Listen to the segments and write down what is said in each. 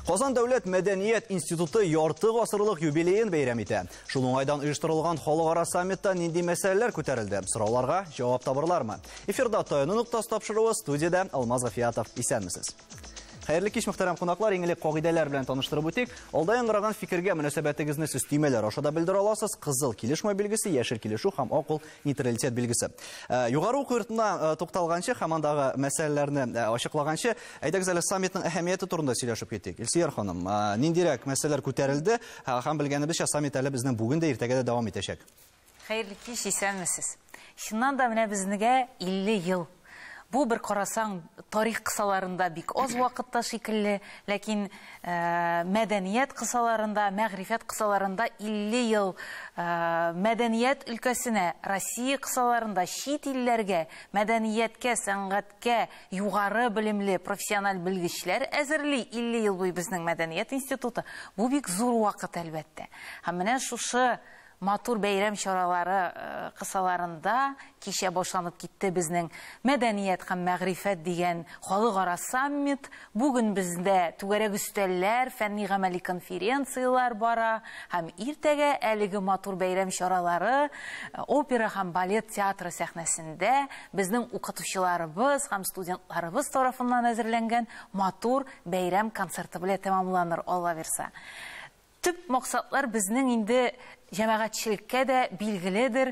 Казан дәүләт мәдәният институты ярты гасырлык юбилеен бәйрәм итә. Шул уңайдан оештырылган халыкара саммитта нинди мәсьәләләр күтәрелде? Сорауларга җавап табырлармы? Эфирда «Таяну ноктасы» тапшыруы, студиядә Алмаз Гафиятов. Исәнмесез. Хәерле кич, мөхтәрәм кунаклар, иң элек кагыйдәләр белән таныштырып үтик. Алда яңгыраган фикергә мөнәсәбәтегезне сез төймәләр аша да белдерә аласыз. Кызыл килешмәү билгесе, яшел килешү һәм ак ул нейтралитет билгесе. Югары уку йортына тукталганчы һәм андагы мәсьәләләрне ачыклаганчы, әйдәгез әле саммитның әһәмияте турында сөйләшеп китик. Илсөяр ханым, ниндирәк мәсьәләләр күтәрелде һәм белгәнебезчә саммит әле безнең бүген дә, иртәгә дә дәвам итәчәк. Хәерле кич, исәнмесез. Чыннан да менә безнегә 50 ел. Бу бер карасаң, тарих кысаларында бик аз вакытта шикелле, ләкин мәдәният кысаларында, мәгърифәт кысаларында 50 ел мәдәният өлкәсенә, Россия кысаларында чит илләргә, мәдәнияткә, сәнгатькә югары белемле профессиональ белгечләр әзерли 50 ел буе безнең мәдәният институты. Бу бик зур вакыт, әлбәттә. Һәм менә шушы матур бәйрәм чаралары кысаларында кичә башланып китте безнең мәдәният һәм мәгърифәт дигән халыкара саммит. Бүген бездә түгәрәк өстәлләр, фәнни гамәли конференцияләр бара һәм иртәгә әлеге матур бәйрәм чаралары опера һәм балет театры сәхнәсендә безнең укытучыларыбыз һәм студентларыбыз тарафыннан әзерләнгән матур бәйрәм концерты белән тәмамланыр, Алла бирсә. Төп максатлар безнең инде җәмәгатьчелеккә дә билгеледер.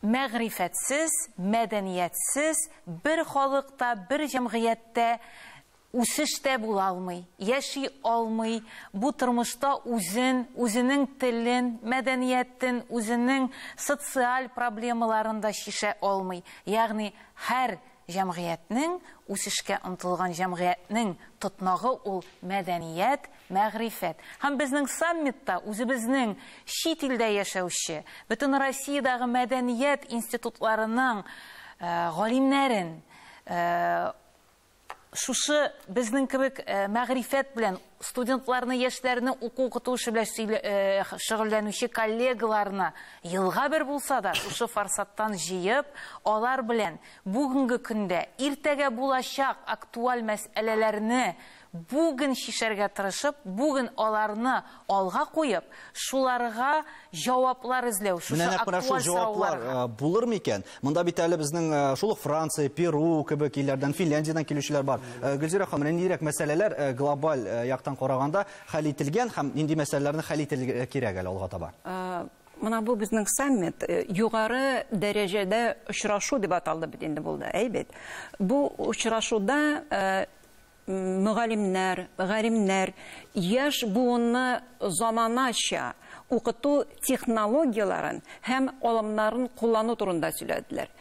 Мәгърифәтсез, мәдәниятсез бер халыкта, бер җәмгыятьтә үсеш тә була алмый, яши алмый. Бу тормышта үзен, үзенең телен, мәдәниятен, үзенең социаль проблемаларын да чишә алмый. Ягъни һәр җәмгыятьнең, үсешкә омтылган җәмгыятьнең тотнагы ул мәдәният, мәгърифәт. Һәм безнең саммитта үзебезнең чит илдә яшәүче, бөтен Россиядәге мәдәният институтларының галимнәрен, шушы безнең кебек мәгърифәт белән студентларны, яшьләрне уку-укыту эше белән шөгыльләнүче коллегаларны елга бер булса да шушы форсаттан җыеп, алар белән бүгенге көндә, иртәгә булачак актуаль мәсьәләләрне бүген чишәргә тырышып, бүген аларны алга куеп, шуларга җаваплар эзләү, шушы Менә нәкъ менә шул актуаль җаваплар, сорауларга. Булыр микән? Монда бит әле безнең шул ук Франция, Перу кебек илләрдән, Финляндиядән килүчеләр бар. Гөлзирә ханым, менә ниндирәк мәсьәләләр глобаль яктан караганда хәл ителгән һәм нинди мәсьәләләрне хәл ителергә кирәк әле алга таба? Менә бу безнең саммит югары дәрәҗәдә очрашу дип аталды бит инде булды, әйбәт. Бу очрашуда мөгаллимнәр, галимнәр яшь буынны заманача укыту технологияләрен һәм алымнарын куллану турында сөйләделәр.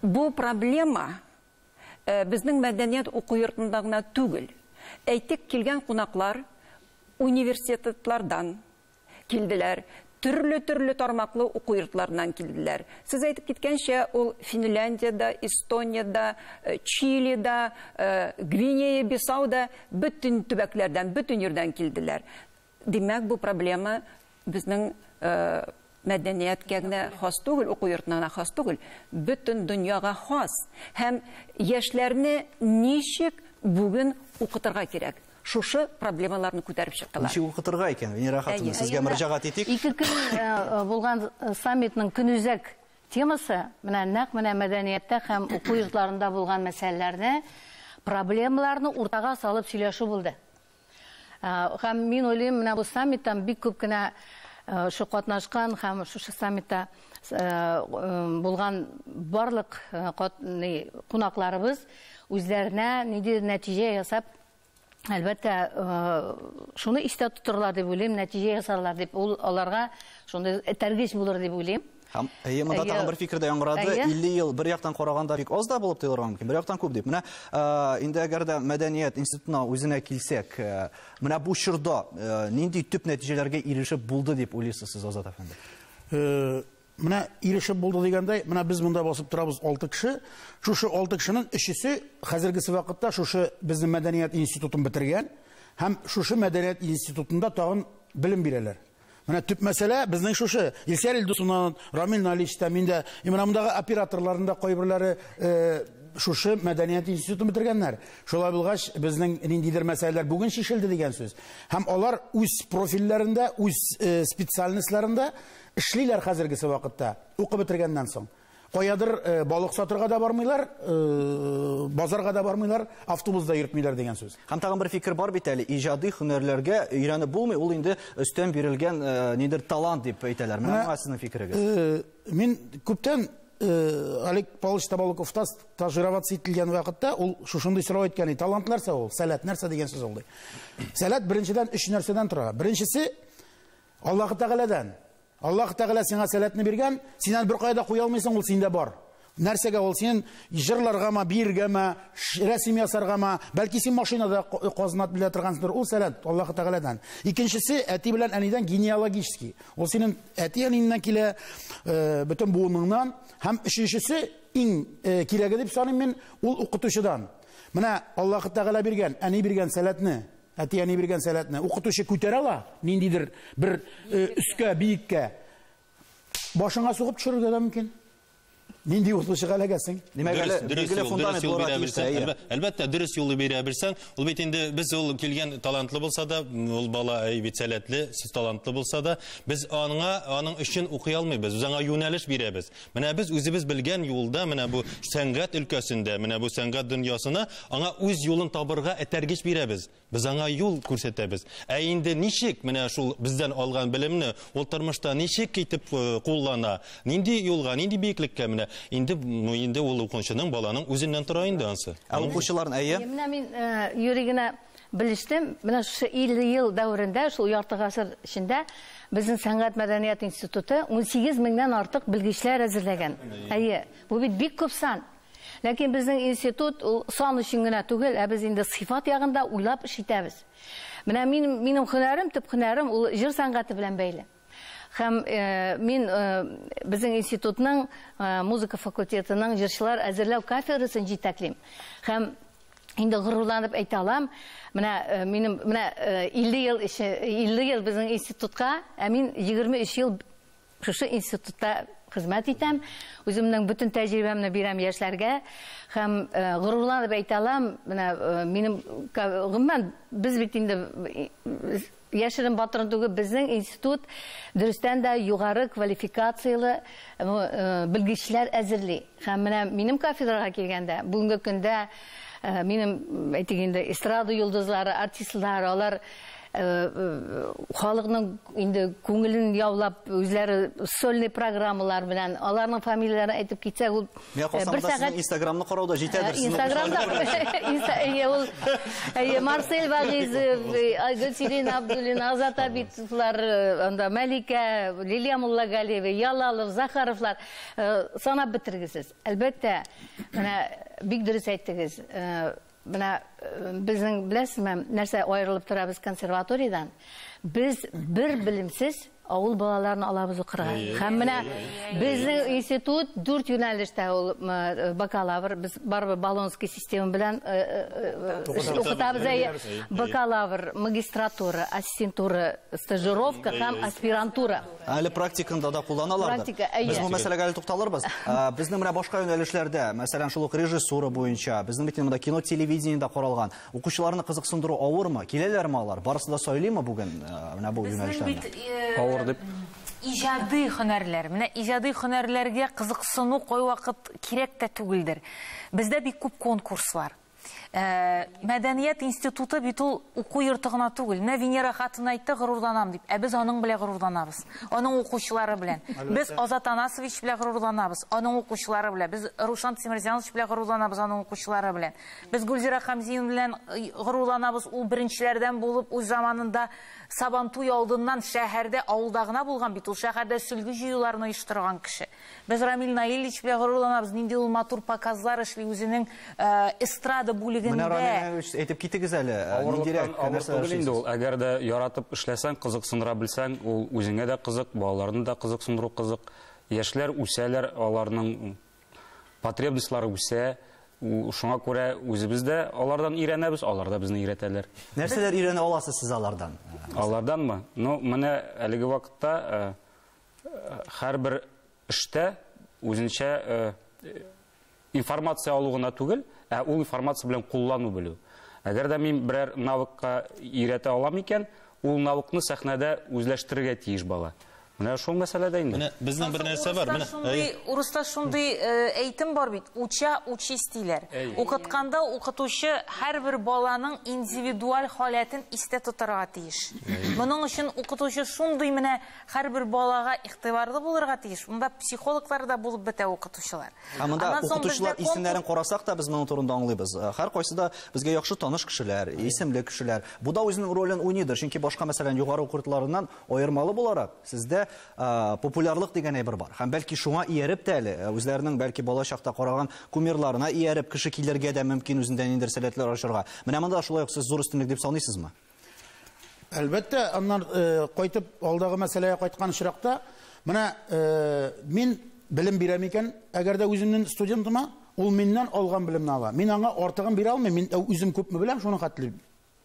Бу проблема безнең мәдәният уку йортында гына түгел. Әйтик, килгән кунаклар университетлардан килделәр, төрле-төрле тармаклы уку йортларыннан килделәр. Сез әйтеп киткәнчә, ул Финляндияда, Эстониядә, Чилида, Гвинея, Бисауда, бөтен төбәкләрдән, бөтен җирдән килделәр. Димәк, бу проблема безнең мәдәнияткә генә хас түгел, уку йортына гына хас түгел, бөтен дөньяга хас. Һәм яшьләрне ничек бүген укытырга кирәк? Шушы проблемаларны күтәреп чыктылар. Ничек укытырга икән? Венера ханым, Әйе. сезгә мөрәҗәгать итик. Ике көн булган саммитның көнүзәк темасы менә нәкъ менә мәдәнияттә һәм уку йортларында булган мәсьәләләрне, проблемаларны уртага салып сөйләшү булды. Һәм мин уйлыйм, менә бу саммиттан бик күп кенә шу катнашкан һәм шушы саммитта булган барлык кунакларыбыз үзләренә нинди нәтиҗә ясап, әлбәттә, шуны истә тотырлар дип уйлыйм, нәтиҗә ясарлар дип, ул аларга шундый этәргеч булыр дип уйлыйм. Һәм, әйе, монда тагын бер фикер дә яңгырады. 50 ел бер яктан караганда бик аз да булып тоелырга мөмкин, бер яктан күп дип. Менә инде әгәр дә мәдәният институтына үзенә килсәк, менә бу чорда нинди төп нәтиҗәләргә ирешеп булды дип уйлыйсыз сез, Азат әфәнде? Менә ирешеп булды дигәндәй, менә без монда басып торабыз 6 кеше. Шушы 6 кешенең өчесе хәзергесе вакытта шушы безнең мәдәният институтын бетергән һәм шушы мәдәният институтында тагын белем бирәләр. Менә төп мәсьәлә безнең шушы. Илсәр Илдусовна, Рамил Налич та, мин дә, менә мондагы операторларның да кайберләре шушы мәдәният институтын бетергәннәр. Шулай булгач, безнең ниндидер мәсьәләләр бүген чишелде дигән сүз. Һәм алар үз профильләрендә, үз специальностьларында эшлиләр хәзергесе вакытта, укып бетергәннән соң. Каядыр балык сатырга да бармыйлар, базарга да бармыйлар, автобуста йөртмиләр дигән сүз. Һәм тагын бер фикер бар бит әле, иҗади һөнәрләргә өйрәнеп булмый, ул инде өстән бирелгән нидер талант дип әйтәләр. Менә моңа сезнең фикерегез. Мин күптән Олег Павлович Табалыковта стажироваться ителгән вакытта ул шушындый сорау әйткән иде. Талант нәрсә ул? Сәләт нәрсә дигән сүз ул ди. Сәләт беренчедән өч нәрсәдән тора. Беренчесе Аллаһ Тәгаләдән. Аллаһ Тәгалә сиңа сәләтне биргән, син аны беркая да куя алмыйсың, ул синдә бар. Нәрсәгә ул син җырларгамы, биергәме, рәсем ясаргамы, бәлки син машинада казынат белә торгансыңдыр, ул сәләт Аллаһ Тәгаләдән. Икенчесе әти белән әнидән генеалогический. Ул синең әти-әниңнән килә, бөтен буыныңнан. Һәм өченчесе иң кирәге дип саныйм мин, ул укытучыдан. Менә Аллаһ Тәгалә биргән, әни биргән сәләтне, әти-әни биргән сәләтне укытучы күтәрә ала, ниндидер бер өскә, биеккә. Башыңа сугып төшерергә дә мөмкин. Нинди укытучыга эләгәсең? Димәк, әле билгеле фундамент булырга тиеш, әйе. Әлбәттә, дөрес юлны бирә белсәң, ул бит инде без ул килгән талантлы булса да, ул бала бит сәләтле, сез талантлы булса да, без аңа, аның өчен укый алмыйбыз, без аңа юнәлеш бирәбез. Менә без үзебез белгән юлда, менә бу сәнгать өлкәсендә, менә бу сәнгать дөньясына аңа үз юлын табырга этәргеч бирәбез. Без аңа юл күрсәтәбез. Ә инде ничек менә шул бездән алган белемне ул тормышта ничек итеп куллана, нинди юлга, нинди биеклеккә менә, инде, ну, инде ул укучының, баланың үзеннән тора инде ансы. Ә укучыларын, әйе? Менә мин юри генә белештем, менә шушы 50 ел дәверендә, шул ярты гасыр эчендә безнең сәнгать мәдәният институты 18 меңнән артык белгечләр әзерләгән. Әйе, бу бит бик күп сан. Ләкин безнең институт ул сан өчен генә түгел, ә без инде сыйфат ягында уйлап эш итәбез. Менә минем һөнәрем, төп һөнәрем ул җыр сәнгате белән бәйле. Һәм мин безнең институтның музыка факультетының җырчылар әзерләү кафедрасын җитәклим. Һәм инде горурланып әйтә алам, менә минем менә 50 ел эше, 50 ел безнең институтка, ә мин 23 ел шушы институтта хезмәт итәм. Үземнең бөтен тәҗрибәмне бирәм яшьләргә һәм горурланып әйтә алам, менә минем гомумән без бит инде яшерен батырын түгел, безнең институт дөрестән дә югары квалификацияле белгечләр әзерли. Һәм менә минем кафедрага килгәндә, бүгенге көндә минем, әйтик инде, эстрада йолдызлары, артистлар, алар халыкның инде күңелен яулап, үзләре сольный программалар белән, аларның фамилияләрен әйтеп китсәк, ул бер сәгать Инстаграмны карауда җитәдер. Инстаграмда ул Марсель Вагизов, Гөлсирин Абдуллина, Азат Абитовлар, анда Мәликә, Лилия Муллагалиева, Ялалов, Захаровлар санап бетергесез. Әлбәттә, менә бик дөрес әйттегез. Менә безнең, беләсезме, нәрсә аерылып тора без консерваториядан? Без бер белемсез авыл балаларын алабыз укырга. Һәм менә безнең институт 4 юнәлештә ул бакалавр, без барыбер Болонский система белән укытабыз. Бакалавр, магистратура, ассистентура, стажировка һәм аспирантура. Әле практикында да кулланалардыр. Без бу мәсьәләгә әле тукталырбыз. Безнең менә башка юнәлешләрдә, мәсәлән, шул ук режиссура буенча, безнең бит монда кино, телевидениедә каралган. Укучыларны кызыксындыру авырмы? Киләләрме алар? Барысы да сайлыймы бүген менә бу юнәлешләрне? Авыр дип. Иҗади һөнәрләр. Менә иҗади һөнәрләргә кызыксыну кайвакыт кирәк тә түгелдер. Бездә бик күп конкурслар. Мәдәният институты бит ул уку йорты гына түгел. Менә Венера хатын әйтте, горурланам дип. Ә без аның белән горурланабыз. Аның укучылары белән. Без Азат Анасович белән горурланабыз. Аның укучылары белән. Без Рушан Тимирзянович белән горурланабыз, аның укучылары белән. Без Гүлзира Хамзиевна белән горурланабыз. Ул беренчеләрдән булып үз заманында Сабантуй алдыннан шәһәрдә, авылда гына булган бит ул, шәһәрдә сөлге җыюларны оештырган кеше. Без Рамил Наилевич белән горурланабыз. Нинди ул матур показлар эшли үзенең эстрада бүлегендә. Менә Рамил Наилевич, әйтеп китегез әле, ниндирәк нәрсәләр эшлисез? Инде ул, әгәр дә яратып эшләсәң, кызыксындыра белсәң, ул үзеңә дә кызык, балаларны да кызыксындыру кызык. Яшьләр үсәләр, аларның потребностьлары үсә. Шуңа күрә үзебез дә алардан өйрәнәбез, алар да безне өйрәтәләр. Нәрсәләр өйрәнә аласыз сез алардан? Аларданмы? Ну, менә әлеге вакытта һәрбер эштә үзенчә информация алу гына түгел, ә ул информация белән куллану белү. Әгәр дә мин берәр навыкка өйрәтә алам икән, ул навыкны сәхнәдә үзләштерергә тиеш бала. Менә шул мәсьәләдә инде. Менә безнең бер нәрсә бар. Менә урыста шундый әйтем бар бит, уча учись диләр. Укытканда укытучы һәрбер баланың индивидуаль халәтен истә тотарга тиеш. Моның өчен укытучы шундый менә һәрбер балага игътибарлы булырга тиеш. Монда психологлар да булып бетә укытучылар. Ә монда укытучылар исемнәрен карасак та без моның турында аңлыйбыз. Һәр кайсы да безгә яхшы таныш кешеләр, исемле кешеләр. Бу да үзенең ролен уйныйдыр, чөнки башка, мәсәлән, югары уку йортларыннан аермалы буларак, сездә популярлык дигән әйбер бар. Һәм бәлки шуңа ияреп тә әле, үзләренең бәлки бала чакта караган кумирларына ияреп кеше килергә дә мөмкин, үзендә ниндидер сәләтләр ачарга. Менә монда шулай ук сез зур өстенлек дип саныйсызмы? Әлбәттә, аннан кайтып алдагы мәсьәләгә кайткан очракта, менә мин белем бирәм икән, әгәр дә үземнең студентыма, ул миннән алган белемне ала. Мин аңа артыгын бирә алмыйм, мин үзем күпме беләм, шуның хәтле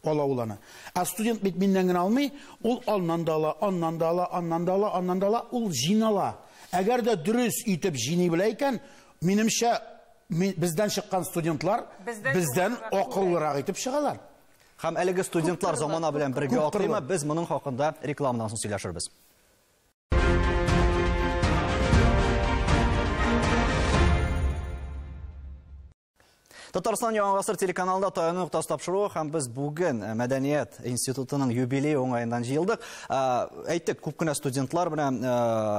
ала ул аны. Ә студент бит миннән генә алмый, ул аннан да ала, аннан да ала, аннан да ала, аннан да ала, ул җыйнала. Әгәр дә дөрес итеп җыйный белә икән, минемчә, бездән чыккан студентлар бездән акыллырак итеп чыгалар. Һәм әлеге студентлар замана белән бергә атлыймы? Без моның хакында рекламадан соң сөйләшербез. Татарстан Яңа Гасыр телеканалында Таяну ноктасы тапшыруы һәм без бүген Мәдәният институтының юбилее уңаеннан җыелдык. Әйттек, күп кенә студентлар белән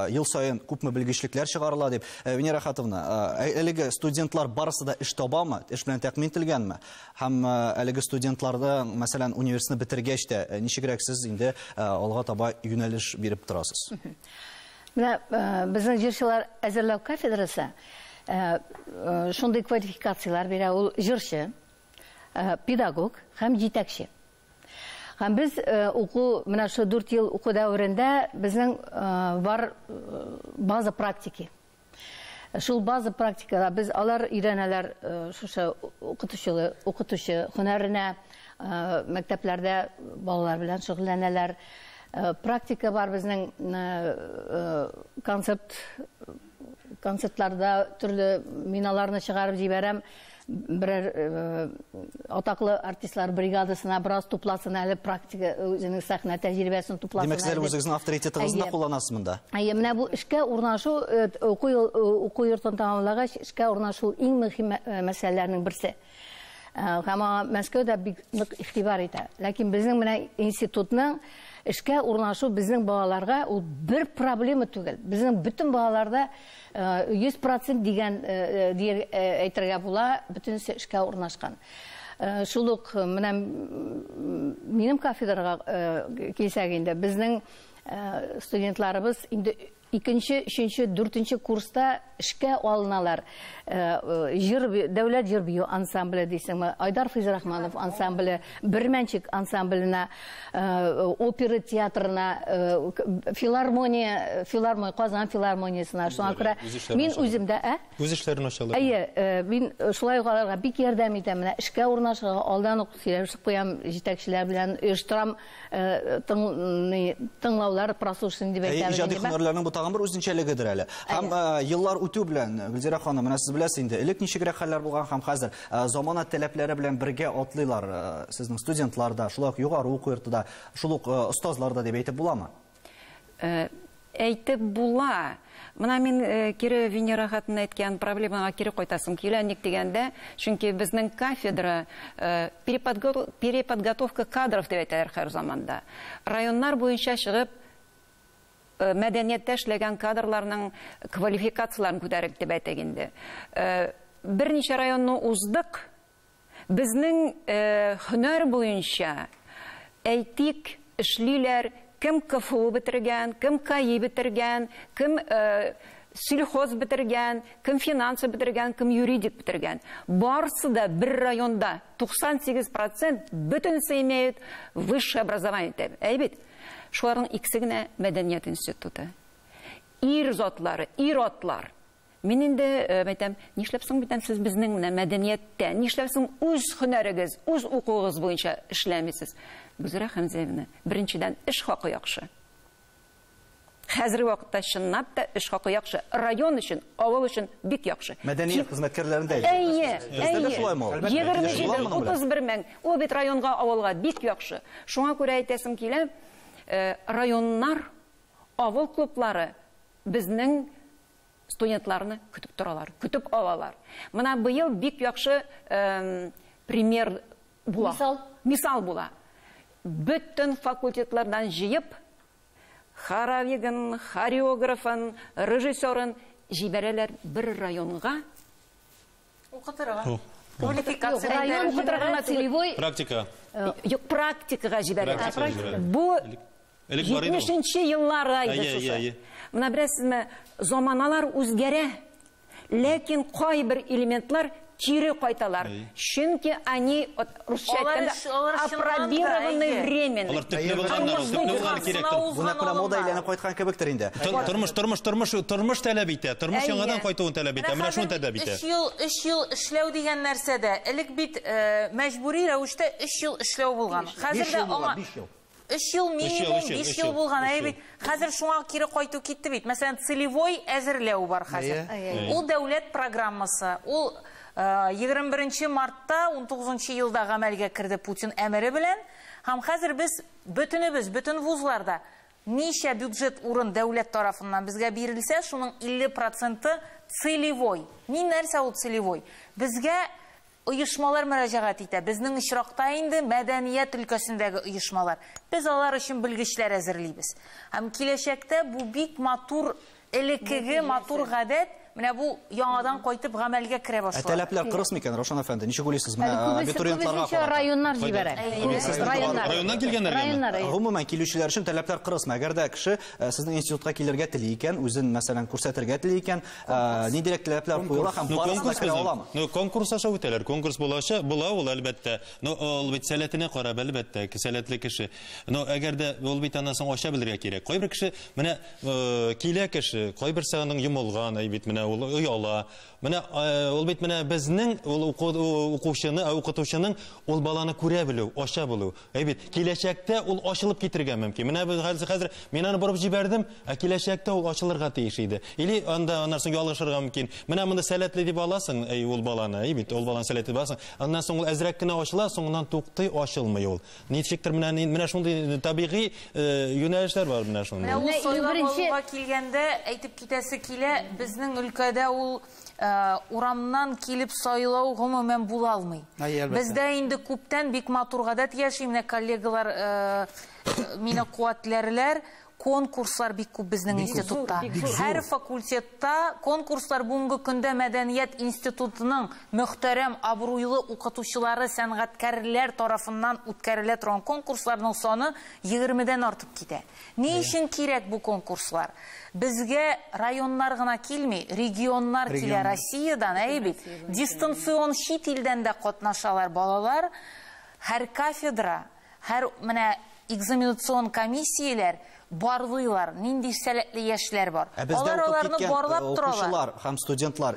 ел саен күпме белгечлекләр чыгарыла дип. Венера Хатовна, әлеге студентлар барысы да эш табамы, эш белән тәэмин ителгәнме? Һәм әлеге студентларда, мәсәлән, университетны бетергәч тә ничегрәк сез инде алга таба юнәлеш биреп торасыз? Менә безнең җырчылар әзерләү кафедрасы шундый квалификацияләр бирә, ул җырчы, педагог һәм җитәкче. Һәм без уку, менә шу 4 ел уку дәверендә безнең бар база практики. Шул база практикада без алар өйрәнәләр шушы укытучы һөнәренә, мәктәпләрдә балалар белән шөгыльләнәләр. Практика бар безнең концертларда төрле миналарны чыгарып җибәрәм. Берәр атаклы артистлар бригадасына бераз тупласын әле, практика үзенең сәхнә тәҗрибәсен тупласын. Димәк, сез үзегезнең авторитетыгызны да кулланасыз монда. Әйе, менә бу эшкә урнашу, уку йортын тәмамлагач, эшкә урнашу иң мөһим мәсьәләләрнең берсе. Һәм аңа Мәскәүдә бик нык игътибар итә. Ләкин безнең менә институтның эшкә урнашу безнең балаларга ул бер проблема түгел. Безнең бөтен балаларда 100% дигән әйтергә була, бөтенесе эшкә урнашкан. Шул ук менә минем кафедрага килсәк инде, безнең студентларыбыз инде 2-нче, 3-нче, 4-нче курста эшкә алыналар. Дәүләт җыр бию ансамбле дисеңме, Айдар Фәйзрахманов ансамбле, Бермәнчек ансамбленә, опера театрына, филармония, Казан филармониясенә. Шуңа күрә мин үзем дә, ә? Үз эшләрен ачалар. Әйе, мин шулай ук аларга бик ярдәм итәм. Менә эшкә урнашырга алдан ук сөйләшеп куям, җитәкчеләр белән оештырам, тыңлаулар, прослушивание дип әйтәбез. Иҗади һөнәрләрнең бу тагын бер үзенчәлегедер әле. Һәм еллар үтү белән, Гөлзирә ханым, менә сез беләсез инде, элек ничегрәк хәлләр булган һәм хәзер замана таләпләре белән бергә атлыйлар сезнең студентлар да, шулай ук югары уку йорты да, шул ук остазлар да дип әйтеп буламы? Әйтеп була. Менә мин кире Венера хатын әйткән проблемага кире кайтасым килә, ник дигәндә, чөнки безнең кафедра переподготовка кадров дип әйтәләр һәр заманда. Районнар буенча чыгып мәдәнияттә эшләгән кадрларның квалификацияләрен күтәреп дип әйтик инде. Берничә районны уздык. Безнең һөнәр буенча әйтик эшлиләр, кем КФУ бетергән, кем КАИ бетергән, кем сельхоз бетергән, кем финансы бетергән, кем юридик бетергән. Барысы да бер районда 98% бөтенесе имеют высшее образование. Әй бит, шуларның икесе генә мәдәният институты. Ир затлары, ир атлар. Мин инде әйтәм, нишләп соң бит сез безнең менә мәдәнияттә, нишләп соң үз һөнәрегез, үз укуыгыз буенча эшләмисез? Гөлзирә Хәмзәевна, беренчедән эш хакы яхшы. Хәзерге вакытта чынлап та эш хакы яхшы. Район өчен, авыл өчен бик яхшы. Мәдәният хезмәткәрләрендә. Әйе, әйе. 27, 31 мең. Ул бит районга, авылга бик яхшы. Шуңа күрә әйтәсем килә, районнар, авыл клублары безнең студентларны көтеп торалар, көтеп алалар. Менә быел бик яхшы пример була. Мисал. Мисал була. Бөтен факультетлардан җыеп, хоровигын, хореографын, режиссерын җибәрәләр бер районга. Укытырга. Квалификация. Район укытырга целевой практика. Юк, практикага җибәрәләр. Бу 70-нче елларда иде шушы. Менә беләсезме, заманалар үзгәрә, ләкин кайбер элементлар кире кайталар. Чөнки они, русча әйткәндә, апробированы временно. Алар төпле булганнар, төпле булган кирәк. Бу нәкъ менә мода әйләнеп кайткан кебектер инде. Тормыш, тормыш, тормыш, тормыш таләп итә. Тормыш яңадан кайтуын таләп итә. Менә шуны таләп итә. 3 ел эшләү дигән нәрсә дә. Элек бит мәҗбүри рәвештә 3 ел эшләү булган. Хәзер дә аңа 3 ел минимум 5 ел булган, әйе бит. Хәзер шуңа кире кайту китте бит. Мәсәлән, целевой әзерләү бар хәзер. Ул дәүләт программасы. Ул 21 мартта 19 елда гамәлгә керде Путин әмере белән. Һәм хәзер без бөтенебез, бөтен вузларда ничә бюджет урын дәүләт тарафыннан безгә бирелсә, шуның 50% целевой. Ни нәрсә ул целевой? Безгә оешмалар мөрәҗәгать итә. Безнең очракта инде мәдәният өлкәсендәге оешмалар. Без алар өчен белгечләр әзерлибез. Һәм киләчәктә бу бик матур, элеккеге матур гадәт, менә бу яңадан кайтып гамәлгә керә башлады. Ә таләпләр кырыс микән, Раушан әфәнде? Ничек уйлыйсыз? Менә абитуриентларга карата. Районнар җибәрә. Районнан килгәннәргәме? Гомумән килүчеләр өчен таләпләр кырысмы? Әгәр дә кеше сезнең институтка килергә тели икән, үзен мәсәлән күрсәтергә тели икән, ниндирәк таләпләр куела һәм барысы да керә аламы? Ну, конкурс аша үтәләр. Конкурс булача, була ул әлбәттә. Но ул бит сәләтенә карап, әлбәттә, сәләтле кеше. Но әгәр дә ул бит аннан соң ача белергә кирәк. Кайбер кеше менә килә кеше, кайберсе аның йомылган, әй бит менә ул ояла. Менә ул бит менә безнең ул укучыны, укытучының ул баланы күрә белү, ача белү. Әй бит киләчәктә ул ачылып китергә мөмкин. Менә без хәзер мин аны борып җибәрдем, ә киләчәктә ул ачылырга тиеш иде. Или анда аннан соң ялгышырга мөмкин. Менә монда сәләтле дип аласың, әй ул баланы, әй бит ул баланы сәләтле дип аласың. Аннан соң ул әзрәк кенә ачыла, соңыннан туктый, ачылмый ул. Ничектер менә шундый табигый юнәлешләр бар менә шундый. Менә ул сайлап алуга килгәндә әйтеп китәсе килә, безнең өлкәдә ул урамнан килеп сайлау гомумән була алмый. Бездә инде күптән бик матур гадәт яши, менә коллегалар мине куәтләрләр, конкурслар бик күп безнең институтта. Һәр факультетта конкурслар бүгенге көндә мәдәният институтының мөхтәрәм абруйлы укытучылары, сәнгатькәрләр тарафыннан үткәрелә торган конкурсларның саны 20-дән артып китә. Ни өчен кирәк бу конкурслар? Безгә районнар гына килми, регионнар килә Россиядән, әйе бит. Дистанцион чит илдән дә катнашалар балалар. Һәр кафедра, һәр менә экзаменацион комиссияләр барлыйлар, нинди сәләтле яшьләр бар. Алар аларны барлап торалар. Укучылар һәм студентлар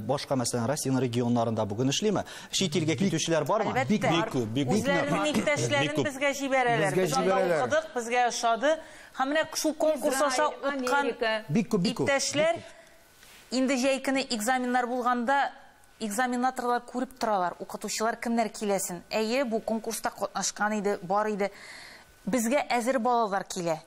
башка, мәсәлән, Россиянең регионнарында бүген эшлиме? Чит илгә китүчеләр бармы? Бик күп, бик күп. Үзләренең иптәшләрен безгә җибәрәләр. Без анда укыдык, безгә ошады. Һәм менә шул конкурс аша үткән иптәшләр инде җәй көне экзаменнар булганда экзаменаторлар күреп торалар, укытучылар кемнәр киләсен. Әйе, бу конкурста катнашкан иде, бар иде. Безгә әзер балалар килә.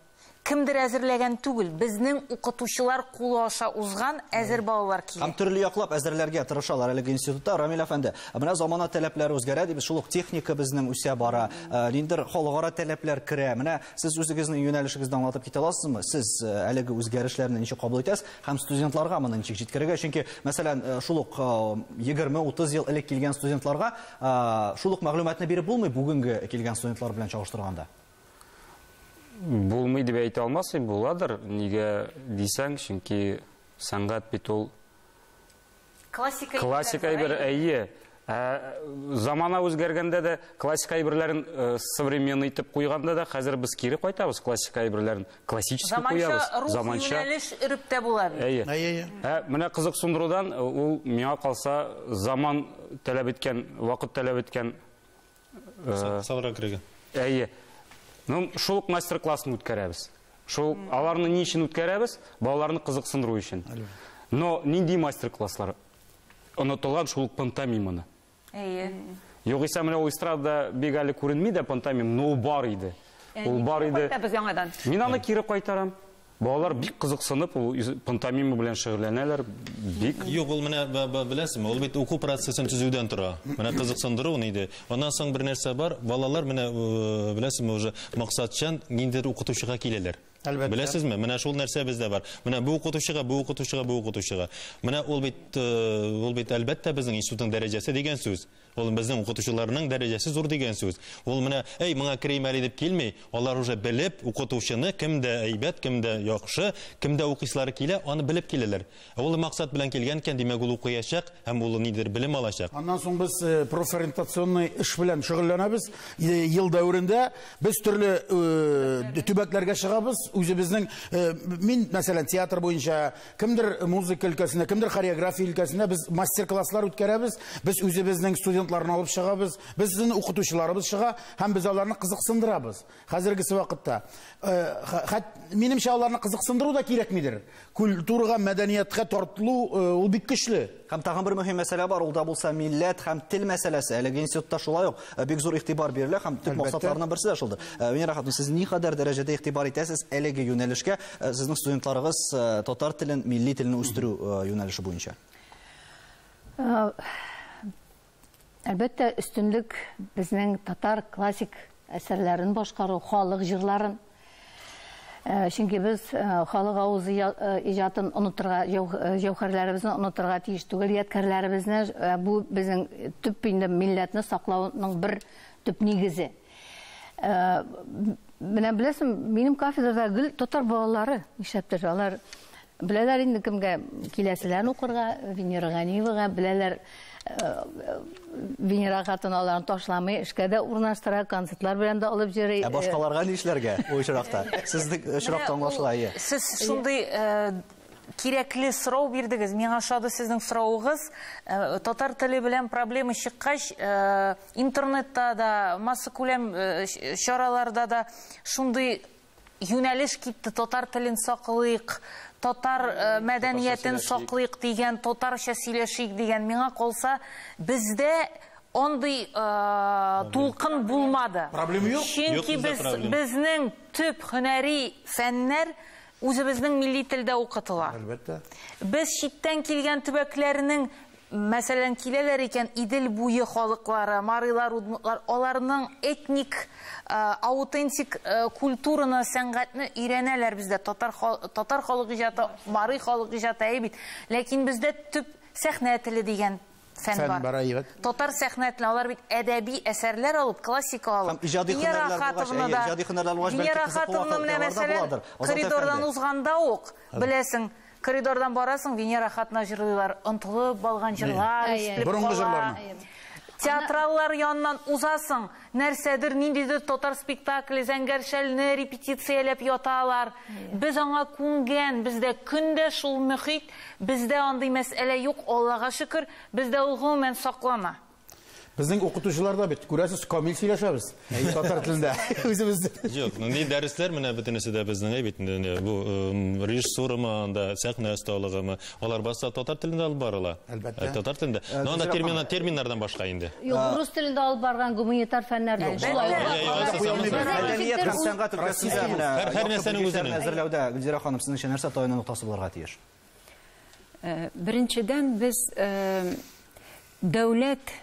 Кемдер әзерләгән түгел, безнең укытучылар кулы аша узган әзер балалар килә. Һәм төрле яклап әзерләргә тырышалар әлеге институтта. Рамил әфәнде, менә замана таләпләре үзгәрә дип, шул ук техника безнең үсә бара, ниндидер халыкара таләпләр керә. Менә сез үзегезнең юнәлешегезне аңлатып китә аласызмы? Сез әлеге үзгәрешләрне ничек кабул итәсез һәм студентларга моны ничек җиткерергә? Чөнки, мәсәлән, шул ук 20-30 ел элек килгән студентларга шул ук мәгълүматны биреп булмый бүгенге килгән студентлар белән чагыштырганда. Булмый дип әйтә алмассың, буладыр. Нигә дисәң, чөнки сәнгать бит ул классика әйбер, әйе. Замана үзгәргәндә дә классика әйберләрен современный итеп куйганда да хәзер без кире кайтабыз классика әйберләрен, классический куябыз. Заманча рух юнәлеш өреп тә була бит. Әйе. Менә кызыксындырудан ул миңа калса заман таләп иткән, вакыт таләп иткән Сабырга керергә. Әйе. Ну, шул ук мастер-классны үткәрәбез. Шул аларны ни өчен үткәрәбез? Балаларны кызыксындыру өчен. Но нинди мастер-класслар? Онытылган шул пантомиманы. Әйе. Югыйсә менә ул эстрадада бик әле күренми дә пантомим, но ул бар иде. Ул бар иде. Кайтабыз яңадан. Мин аны кире кайтарам. Балалар бик кызыксынып, ул пантомима белән шөгыльләнәләр, бик. Юк, ул менә беләсезме, ул бит уку процессын төзүдән тора. Менә кызыксындыру иде. Аннан соң бер нәрсә бар, балалар менә беләсезме, уже максатчан ниндидер укытучыга киләләр. Әлбәттә. Беләсезме? Менә шул нәрсә бездә бар. Менә бу укытучыга, бу укытучыга, бу укытучыга. Менә ул бит ул бит әлбәттә безнең институтның дәрәҗәсе дигән сүз. Ул безнең укытучыларның дәрәҗәсе зур дигән сүз. Ул менә, эй, моңа керим әле дип килми. Алар уже белеп укытучыны, кемдә әйбәт, кемдә яхшы, кемдә укыйсылары килә, аны белеп киләләр. Ул максат белән килгән икән, димәк, ул укыячак һәм ул нидер белем алачак. Аннан соң без профориентационный эш белән шөгыльләнәбез. Ел дәверендә без төрле төбәкләргә чыгабыз. Үзебезнең, мин, мәсәлән, театр буенча, кемдер музыка өлкәсендә, кемдер хореография өлкәсендә без мастер-класслар үткәрәбез. Без үзебезнең студентларны алып чыгабыз, безнең укытучыларыбыз чыга һәм без аларны кызыксындырабыз. Хәзергесе вакытта, минемчә, аларны кызыксындыру да кирәкмидер. Культурага, мәдәнияткә тартылу ул бик көчле. Һәм тагын бер мөһим мәсьәлә бар, ул да булса милләт һәм тел мәсьәләсе. Әлеге институтта шулай ук бик зур игътибар бирелә һәм төп максатларының берсе дә шулдыр. Венера ханым, сез никадәр дәрәҗәдә игътибар итәсез әлеге юнәлешкә, сезнең студентларыгыз татар телен, милли телне үстерү юнәлеше буенча? Әлбәттә, өстенлек безнең татар классик әсәрләрен башкару, халык җырларын. Чөнки без халык авызы иҗатын онытырга, җәүһәрләребезне онытырга тиеш түгел, ядкәрләребезне, бу безнең төп инде милләтне саклауның бер төп нигезе. Менә беләсең, минем кафедрада гел татар балалары, нишләптер, алар беләләр инде кемгә киләселәрен укырга, Венера Ганиевага, беләләр, Венера хатын аларны ташламый, эшкә дә урнаштыра, концертлар белән дә алып йөри. Ә башкаларга нишләргә бу очракта? Сезнең очракта аңлашыла, әйе. Сез шундый кирәкле сорау бирдегез. Миңа ошады сезнең соравыгыз. Татар теле белән проблема чыккач, интернетта да, массакүләм чараларда да шундый юнәлеш китте: татар телен саклыйк, татар мәдәниятен саклыйк дигән, татарча сөйләшик дигән. Миңа калса, бездә андый тулкын булмады. Проблема юк. Чөнки безнең төп һөнәри фәннәр үзебезнең милли телдә укытыла. Әлбәттә. Без читтән килгән төбәкләрнең, мәсәлән, киләләр икән Идел буе халыклары, марилар, удмуртлар, аларның этник, аутентик культураны, сәнгатьне өйрәнәләр бездә. Татар халык иҗаты, мари халык иҗаты әйе бит. Ләкин бездә төп сәхнә теле дигән фән бар. Татар сәхнә теле, алар бит әдәби әсәрләр алып, классика алып. Һәм иҗади һөнәрләр булгач, иҗади һөнәрләр булгач, бәлки кызыклы вакытлар да буладыр. Коридордан узганда ук, беләсең, коридордан барасың, Венера хатына җырлыйлар, онтылып балган җырлар, борынгы җырларны. Театраллар яныннан узасың, нәрсәдер, ниндидер татар спектакле, зәңгәр шәлне репетицияләп яталар. Без аңа күнгән, бездә көндә шул мөхит, бездә андый мәсьәлә юк, Аллага шөкер, бездә ул гомумән саклана. Безнең укытучылар да бит, күрәсез, камил сөйләшәбез татар телендә. Үзебез. Юк, нинди дәресләр менә бөтенесе дә безнең бит инде. Бу режиссурамы, анда сәхнә осталыгымы, алар барысы татар телендә алып барыла. Әлбәттә. Татар телендә. Но анда терминнардан башка инде. Юк, рус телендә алып барган гуманитар фәннәр дә. Мәдәният һәм сәнгать өлкәсендә менә һәр нәрсәнең үзенең әзерләүдә, Гөлзирә ханым, сезнеңчә нәрсә таяну ноктасы булырга тиеш? Беренчедән, без дәүләт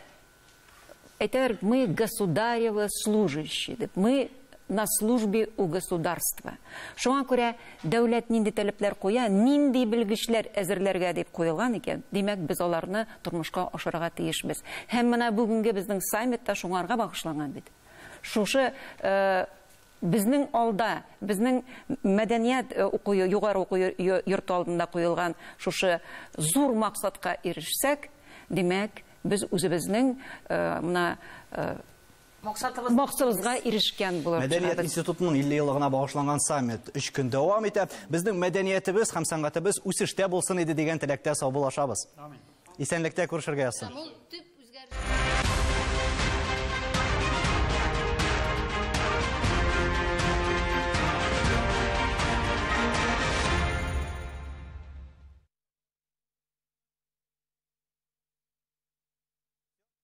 Это мы государевы служащие, мы на службе у государства. Шуңа күрә дәүләт нинди таләпләр куя, нинди белгечләр әзерләргә дип куелган икән, димәк, без аларны тормышка ашырырга тиешбез. Һәм менә бүгенге безнең саммитта шуңарга багышланган бит. Шушы безнең алда, безнең мәдәният уку, югары уку йорты алдында куелган шушы зур максатка ирешсәк, димәк, без үзебезнең менә максатыбызга ирешкән булып. Мәдәният институтының 50 еллыгына багышланган саммит 3 көн дәвам итә. Безнең мәдәниятебез һәм сәнгатебез үсештә булсын иде дигән теләктә саубуллашабыз. Исәнлектә күрешергә язсын.